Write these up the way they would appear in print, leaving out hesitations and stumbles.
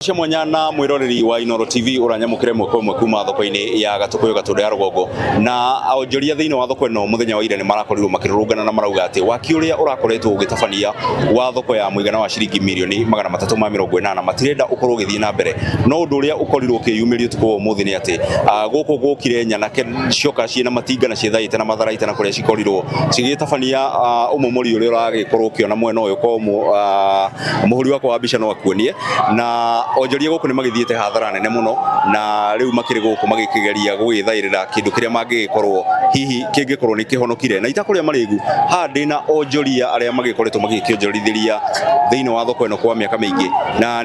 Cia mwanya na mwiroreri wa Inoro TV uranyamukire mweko mwe kuma thoko-ini ya Gatukuyu Gatunda ya Rugongo. Na onjoria thiini wa thoko ino muthenya wa ira ni marakorirwo makirurungana na marauga ati waki uria urakoretwo ugitabania wa thoko ya muigana wa ciringi mirioni 380 matirenda ukorwo ugithii na mbere. No undu uria ukorirwo ukiyumiria utuku wa umuthi ni ati guku gukire nyanake cioka ciina matinga na ciethaite na matharaita na kuria cikorirwo cigitabania umomori uria uragikorwo ukiona mwena uyu ko muhuri wakwa wa mbica no akuonie. Na onjoria guku ni magithiite hathara nene muno na riu makiri guku magikigeria gwithairira kindu kiria mangigikorwo hihi kingikorwo ni kihonokire na itakuria marigu. Haha ndina onjoria aria magikoretwo magikionjorithiria thiini wa thoko ino kwa miaka mingi na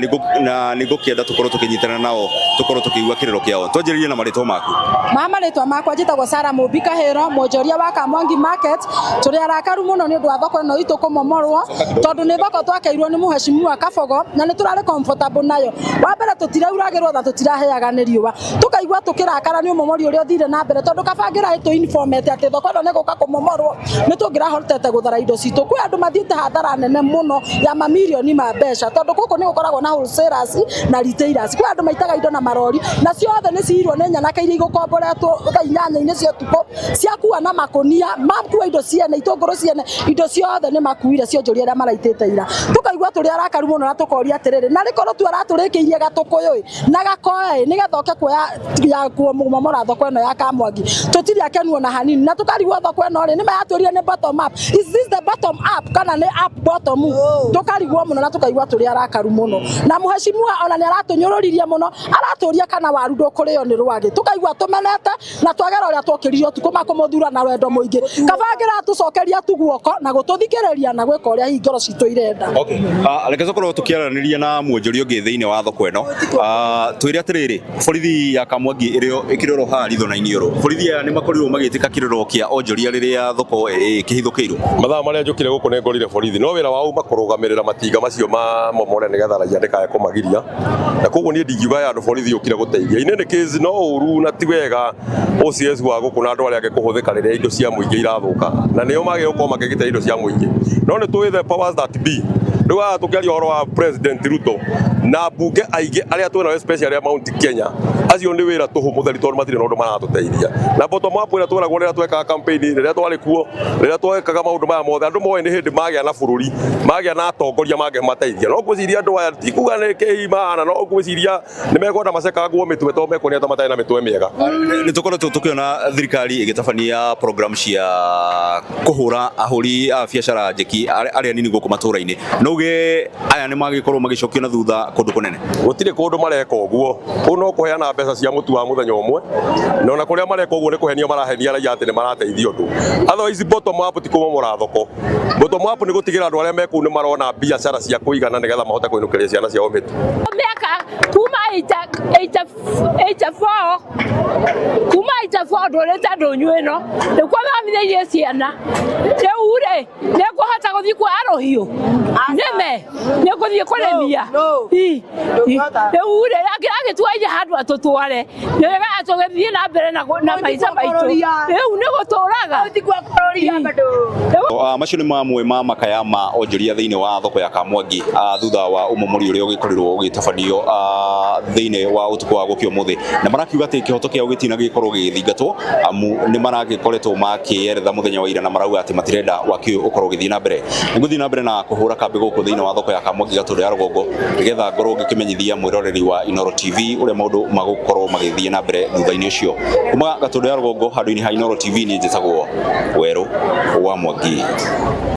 ningukienda tukorwo tukinyitana nao tukorwo tukiigua kiriro kiao. Twanjiririe na maritwa maku. Ma maritwa makwa njitagwo Sara Mumbi Kahiro, mwonjoria wa Kamwangi Market. Turi arakaru muno ni undu wa thoko ino itu kumomorwo tondu ni thoko twakeirwo ni muheshimiwa Kabogo na ni turari comfortable nayo. Wa mbere tutirauragirwo na tutiraheaga ni riua, tukaigua tukirakara ni umomori uria uthire na mbere tondu kabangira itu informete ati thoko ino ni guka kumomorwo ni tungirahotete guthara indo citu. Kwi andu mathiite hathara nene muno ya mamirioni ma mbeca tondu guku ni gukoragwo na wholesalers na retailers. Kwi andu maitaga indo na marori na ciothe ni ciirwo ni nyanake iria igukomboretwo thaa inyanya-inĩ cia ũtukũ ciakua na makonia makua indo ciene itũngũrũ ciene indo ciothe ni makuire cionjoria aria maraitĩte ira. Tukaigua tũrĩ arakaru mũno na tũkoria atĩrĩrĩ, na rĩkorwo tu aratũrĩkĩirie Gatukuyu na Gakoe nigetha oke kuoya ya kumomora thoko ĩno ya Kamwangi. Tũtirĩ akenu ona hanini na tũkarigwo thoko ĩno rĩ nĩmayatwĩrire nĩ bottom up. Is this the bottom up kana nĩ up bottom? Tũkarigwo mũno na tũkaigua tũrĩ arakaru mũno. Na muheshimiwa ona nĩ aratũnyũrũririe mũno, aratũria kana waru ndũkũrĩo nĩ rwagĩ. Tũkaigua tũmenete na twagera ũrĩa twokĩrire ũtukũ makũmũthura na wendo mũingĩ. Kabangira atũcokeria tu guoko na gũtũthikĩrĩria na gwĩka ũrĩa hihi ngoro citũ irenda. Okay. Reke tũkorwo tũkĩaranĩria na mwonjoria ũngĩ thĩinĩ wa thoko ĩno. Twĩre atĩrĩrĩ, borithi ya Kamwangi ĩrĩo ĩkĩrorwo haha ritho na iniũrũ. Borithi aya nĩ makorirwo magĩtĩka kĩrĩro kĩa onjoria rĩrĩa thoko ĩkĩhithũkĩirwo. Mathaa marĩa njũkire gũkũ nĩ ngorire borithi no wĩra wao uma kũrũgamĩrĩra matinga macio ma momore nĩgetha raia ndĩkae kũmagiria, na koguo niĩ ndingiuga ya andũ borithi yũkire gũteithia. In any case no ũru na ti wega OCS wa gũkũ na andũ arĩa angĩ kũhũthĩka rĩrĩa indo cia mũingĩ irathũka, na nĩo magĩrĩirwo gũkorwo makĩgitĩra indo cia mũingĩ. No nĩ tũĩ the powers that be. Rĩu haha tũkĩaria ũhoro wa President Ruto na mbunge aingĩ arĩa twĩnao especially arĩa Mount Kenya, acio nĩ wĩra tũhũ mũtheri tondũ matirĩ na ũndũ maratũteithia. Na bottom up ĩrĩa tweragwo rĩrĩa twekaga campaign, rĩrĩa twarĩ kuo, rĩrĩa twekaga maũndũ maya mothe, andũ moĩ nĩ hĩndĩ magĩa na bũrũri, magĩa na atongoria mangĩmateithia. No ngwĩciria andũ aya ti kuga nĩ kĩhi mahana, no ngwĩciria nĩ mekwenda macekangwo mĩtwe tondũ mekuonania ta matarĩ na mĩtwe mĩega. Nĩ tũkoretwo tũkĩona thirikari ĩgĩtabania program cia kũhũra ahũri a biacara njeki arĩa nini gũkũ matũra-inĩ. No uge aya nĩ magĩkorwo magĩcokio na thutha kũndũ kũnene? Gũtirĩ kũndũ mareka ũguo. Kũu no kũheana mbeca cia mũtu wa mũthenya ũmwe, na ona kũrĩa mareka ũguo nĩ kũhenia marahenia raia atĩ nĩ marateithio ũndũ. Otherwise bottom up ti kũmomora thoko. Bottom up nĩ gũtigĩra andũ arĩa me kũu nĩ marona biacara cia kũigana nĩgetha mahote kũinũkĩria ciana ciao mĩtu. Mĩaka kuma 84, kuma 84 ndũrĩte ndũnyũ ĩno nĩkuo thomithĩirie ciana. Rĩu rĩ nĩngũhota gũthiĩ kuoya rũhiũ nĩme nĩngũthiĩ kũrĩmia. Rĩu rĩ agĩtwairie handũ atũtware nĩgetha tũgĩthiĩ na mbere na maica maitũ. Rĩu nĩ gũtũraga. Macio nĩ mamwe ma makaya ma onjoria thĩinĩ wa thoko ya Kamwangi thutha wa ũmomori ũrĩa ũgĩkorirwo ũgĩtabanio thĩinĩ wa ũtukũ wa gũkĩa ũmũthĩ, na marakiuga atĩ kĩhoto kĩao gĩtinagĩkorwo gĩgĩthingatwo amu nĩ maragĩkoretwo makĩeretha mũthenya wa ira na marauga atĩ matirenda waki ũyũ ũkorwo ũgĩthiĩ na mbere. Nĩngũthiĩ na mbere na kũhũra kambĩ gũkũ thĩinĩ wa thoko ya Kamwangi Gatũndũ ya Rũgongo nĩgetha ngorwo ngĩkĩmenyithia mwĩroreri wa Inoro TV ũrĩa maũndũ magũkorwo magĩthiĩ na mbere thutha-inĩ ũcio. Kuma Gatũndũ ya Rũgongo handũ-inĩ ha Inoro TV niĩ njĩtagwo Werũ wa Mwangi.